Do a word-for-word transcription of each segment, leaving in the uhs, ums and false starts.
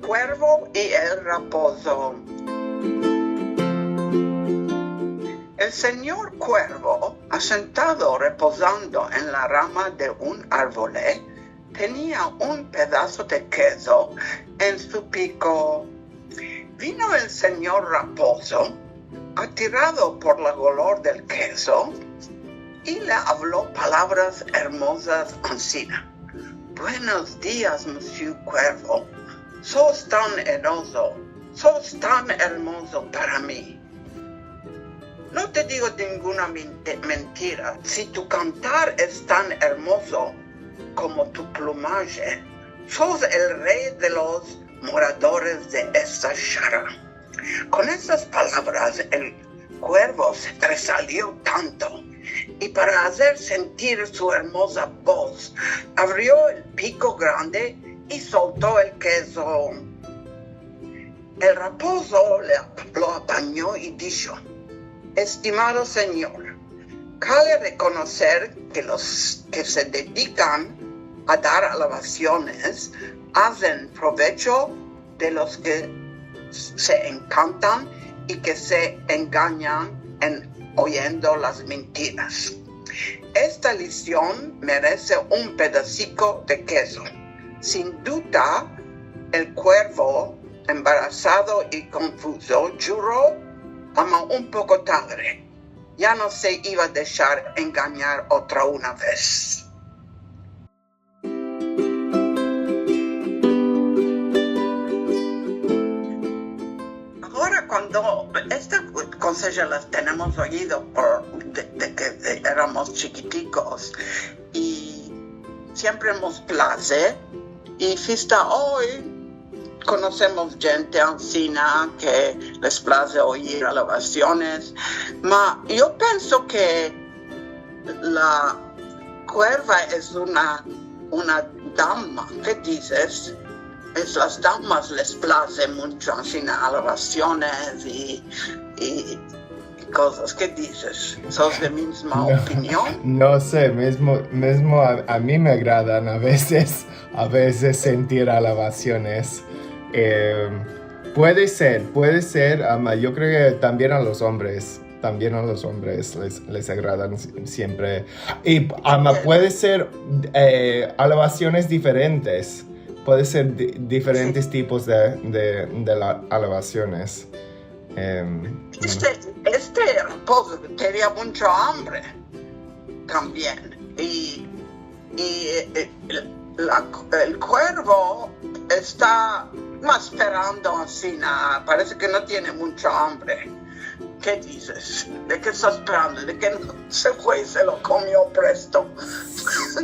Kuervo i el rapozo. El senyor Kuervo, asentado repozando en la rama de un arvole, tenia un pedaso de kezo en su piko. Vino el senyor Rapozo, atirado por la golor del kezo, i le avlo palavras ermozas ansina: "Buenos dias, Monsieur Kuervo. Sos tan ermozo, sos tan ermozo para mi. No te digo ninguna minte- mentira, si tu kantar es tan ermozo komo tu plumaje, sos el rey de los moradores de esta shara." Kon estas palavras, el kuervo se resalio tanto, i para azer sentir su ermoza boz, avrio el piko grande i solto el kezo. El rapozo le, lo apanyo i disho: "Estimado senyor, kale rekonoser ke los ke se dedikan a dar alavasiones azen provecho de los ke se enkantan i ke se enganyan en oyendo las mentiras. Esta lision merese un pedasiko de kezo." Sin duda, el kuervo, embarasado i konfuzo, juro, ama un poko tadre, ya no se iva a deshar enganyar otra una vez. Agora, kuando esta konseja las tenemos oyido por, de, de ke, eh, eramos chikitikos, i siempre mos plaze, i asta oy konosemos djente ansina ke les plaze oyir alavasiones, ma yo penso ke la kuerva es una, una dama, ke dizes? Es las damas les plaze muncho ansina alavasiones i, i, i kozas. Ke dizes? Sos de mizma opinion? No se, mizmo, mizmo a, a mi me agradan a vezes, a vezes sentir alavasiones. Em, puede ser, puede ser, ama, yo kreo ke tambien a los ombres, tambien a los ombres les, les agradan si-, siempre. I, ama, puede ser, eh, alavasiones diferentes. Puede ser di-, diferentes tipos de, de, de la, alavasiones. Em, este, este rapozo tenia muncho ambre tambien. I, i, eh, la, el kuervo esta mas sperando ansina, parese ke no tiene muncho ambre. Ke dizes? De ke esta sperando? De ke no se fue i se lo komio presto?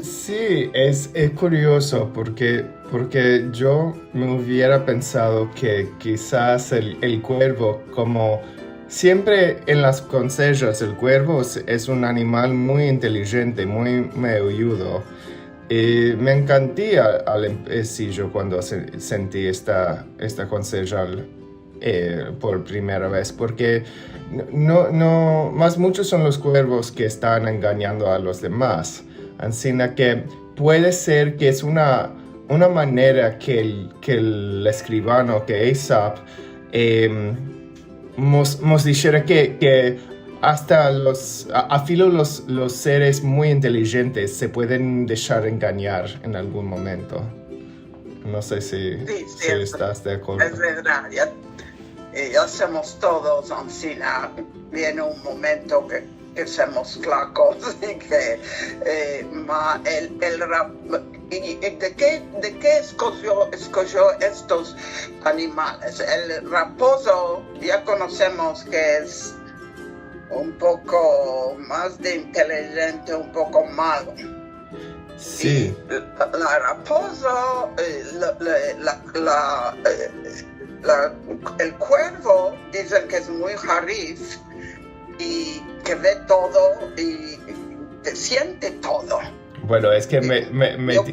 Si, es, es kuriozo porke, porke yo me uviera pensado ke kizas el, el kuervo, komo siempre en las konsejas, el kuervo es, es un animal muy intelijente, muy meoyudo. I me enkantia al empesijo kuando se-, senti esta, esta konseja, eh, por primera vez, porke no, no, mas munchos son los kuervos ke estan enganyando a los demas. Ansina ke puede ser ke es una, una manera ke el, ke el eskrivano, ke Aesop, em, mos, mos dishera ke, ke asta los, a, afilo los, los seres muy intelijentes se pueden deshar enganyar en algun momento. No se si, si estas de akordo. Es verdad, ya, eh, ya somos todos ansina. Viene un momento ke, ke somos flakos i ke, eh, ma el, el rap-, i, i de ke, de ke eskojo, eskojo estos animales? El rapozo ya konosemos ke es un poko mas de intelijente, un poko malo. Si. I la, la rapozo, eh, la, la, la, la, eh, la, el kuervo dizen ke es muy harif i ke ve todo i ke siente todo. Bueno, es ke me, me, me, yo,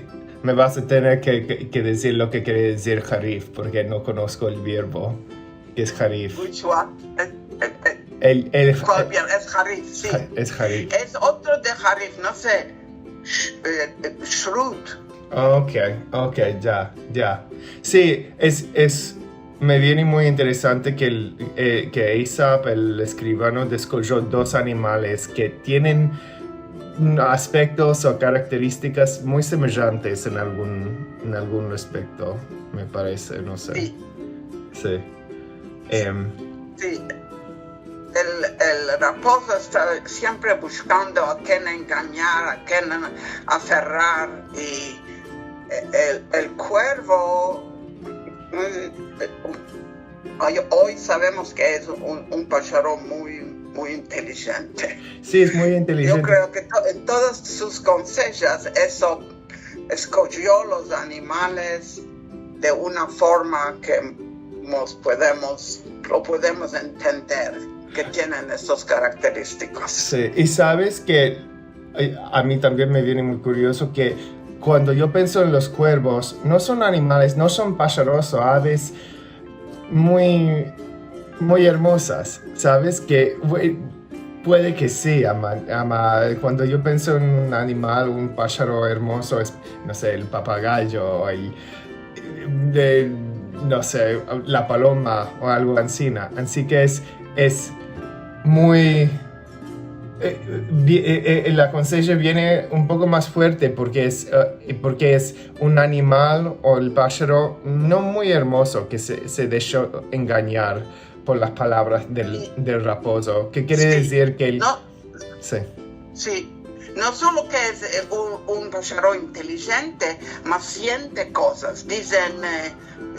me vas a tener ke, ke, ke dizir lo ke kere dizir harif, porke no konosko el verbo ke es harif. Which one? El, el, el, el, el, kual verbo? Es harif, si. Ha-, es harif. Es otro de harif, no se. Sh-, eh, eh, shrewd. Ok, ok, ya, ya. Si, es, es, me viene muy interesante ke el, eh, ke Aesop, el eskrivano, deskojo dos animales ke tienen aspektos o karakteristikas muy semejantes en algun, en algun aspekto, me parese, no se. Si. Si. Em, Si. El, el rapozo esta siempre bushkando a ken enganyar, a ken aferrar, i el, el kuervo, mm, oy, oy savemos ke es un, un pasharo muy, muy intelijente. Si, es muy intelijente. Yo kreo ke to, en todas sus konsejas, esto eskojo los animales de una forma ke mos podemos, lo podemos entender ke tienen estos karakteristikas. Si, i saves ke, eh, a mi tambien me viene muy kuriozo ke kuando yo penso en los kuervos, no son animales, no son pasharos o aves muy, muy ermozas, saves? Ke, we- puede ke si, ama, ama, kuando yo penso en un animal, un pasharo ermozo, es, no se, el papagayo, el, de, no se, la paloma o algo ansina. Ansi ke es, es muy, eh, vi- eh, eh, la konseja viene un poko mas fuerte porke es, eh, porke es un animal o el pasharo no muy ermozo ke se, se desho enganyar por las palavras del, del rapozo. Ke kere dizir ke el... No, Si. si. No solo ke es, eh, un, un pasharo intelijente, mas siente kozas. Dizen, eh,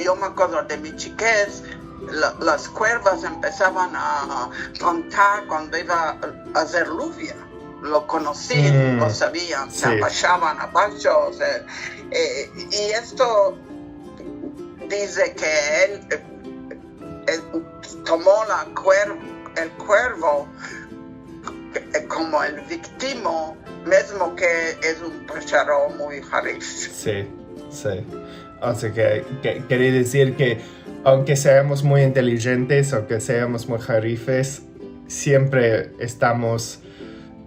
yo me akodro de mi chikez, la, las kuervas empesavan a kantar kuando iva a azer luvia. Lo konosi, Mm, lo savian, se si. abashavan abasho, o sea, eh, i esto dize ke el, eh, el tomo la kuer- el kuervo, eh, komo el viktimo, mezmo ke es un pasharo muy harif. Si, si. Ansi ke, ke kere dizir ke aunke seamos muy intelijentes, aunke seamos muy harifes, siempre estamos,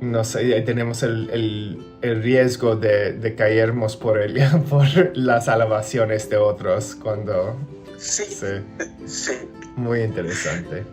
no se, tenemos el, el, el riezgo de, de kaermos por el, por las alabasiones de otros kuando... Si, Si. si. Muy interesante.